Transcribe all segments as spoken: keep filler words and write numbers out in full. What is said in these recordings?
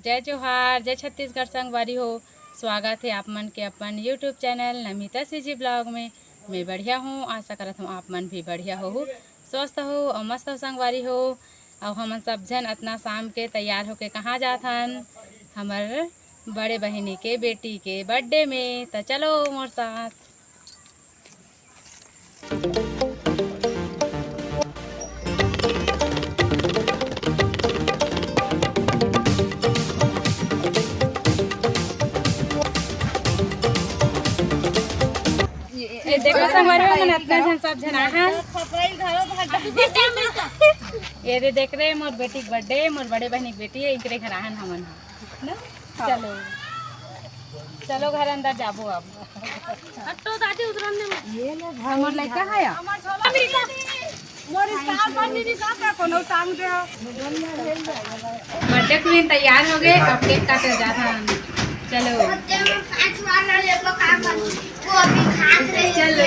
जय जोहार, जय छत्तीसगढ़ संगवारी हो। स्वागत हे आप मन के अपन YouTube channel Namita CG blog में। मैं बढ़िया हूँ, आशा करत हूँ आप मन भी बढ़िया होहू, स्वस्थ हो और मस्त हो संगवारी हो। और हमन सब झन अतना शाम के तैयार होके कहाँ जात हन? हमर बड़े बहिनी के बेटी के बर्थडे में। त चलो मोर साथ। ये देखो संगवारी हो, मन अतना झन सब झन आए हन। ये दे देख रहे मोर बेटी के बर्थडे, मोर बड़े बहिनी के बेटी हे, इनकरे घर आए हन हमन ह। ना? चलो, चलो घर अंदर जाबो अब। हटो दादी, उतरन दे। ये ले भाई, मोर लइका हे या? मोर स्टार बन नहीं का, कोनो टांग दे हो। बर्थडे क्वीन तैयार हो गए, अब केक काटे जात हन। चलो। पाँच बार ना ले तो काम कर। वो अभी खात रही चलो।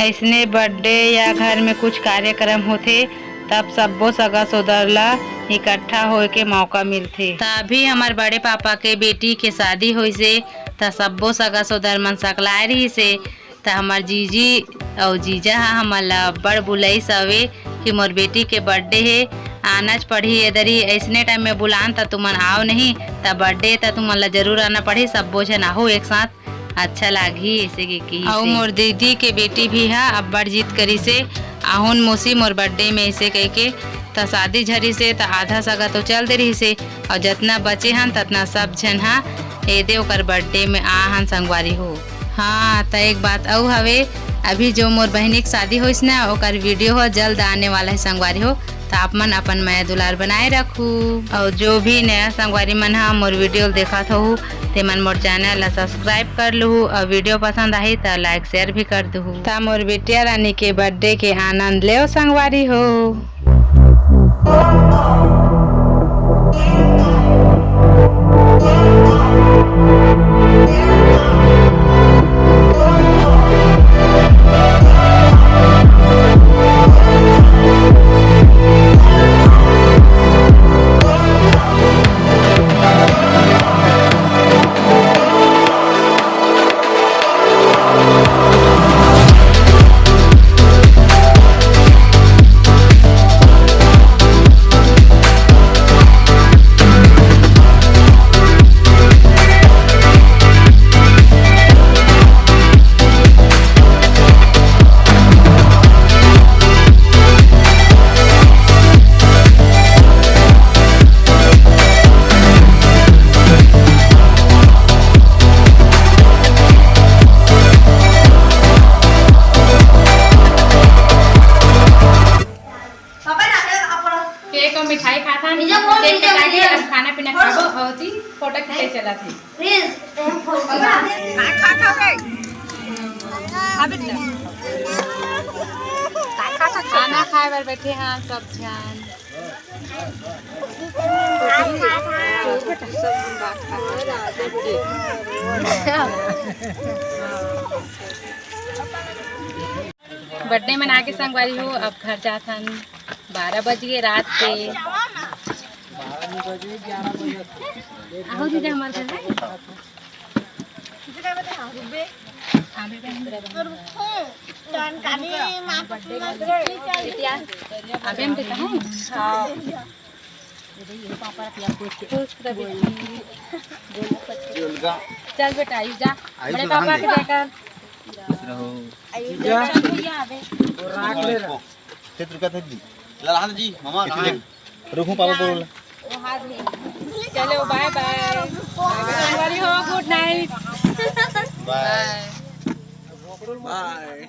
अइसने बर्थडे या घर में कुछ कार्यक्रम होथे, तब सब्बो सगा सोदर ला इकट्ठा होए के मौका मिलथे। त अभी हमर बड़े पापा के बेटी के शादी होइसे, त सब्बो सगा सोदर मन सकलाए रहिसे। त हमर जीजी अउ जीजा ह हमन ला अब्बड़ बुलाइस हवे कि मोर बेटी के बर्थडे हे, आनाच पड़ही एदरी। अइसने टाइम में बुलान त तुमन आओ नहीं, त बर्थडे त तुमन ला जरूर आना पड़ही, सब्बो झन आहू एक साथ। अच्छा लागही, ऐसे के कहिस अउ हे। मोर दीदी के बेटी भी हा अब्बड़ जिद करिस हे, "आहुन मौसी मोर बर्थडे में," ऐसे कहिके। त शादी झरिस हे, त आधा सगा तो चल दे रहिस हे, अउ जतना बचे हन, ततना सब झन हा एदे ओकर बर्थडे में आ हन संगवारी हो। हाँ, त एक बात अउ हवे, अभी जो मोर बहिनी के शादी होइस ना, ओकर वीडियो हो जल्द आने वाला है संगवारी हो। त आप मन अपन मया दुलार बनाए रखू। अउ जो भी नया संगवारी मन ह मोर वीडियो ल देखत होहू, ते मन मोर चैनल ला सब्सक्राइब कर लूहू, अउ वीडियो पसंद आही त लाइक शेयर भी कर दूहू। त मोर बिटिया रानी के बर्थडे के आनंद लेव संगवारी हो। मिठाई खात हन, केक कटाही, अब खाना पीना खाबो, अउ ओती फोटो खींचे चलत हे। खाना खाए बर बैठे हन सब झन। बर्थडे मना के संगवारी हो, अब घर जात हन। बारह बज गए रात के। आहो दीदी, हमारे घर में। अबे हम देता हूँ। खुश रह बेटी। चल बेटा, आयु जा। आयु बड़े से पापा रहन के दे। देखा। खुश रहो। आयु जा। चल भैया, आबे। थे रुका थे दी। लल्हान जी, मामा, कहाँ हैं? रुकूं, पापा बोल। वो हाथ में। चलो, बाय बाय। संगवारी हो, गुड नाइट। बाय। बाय।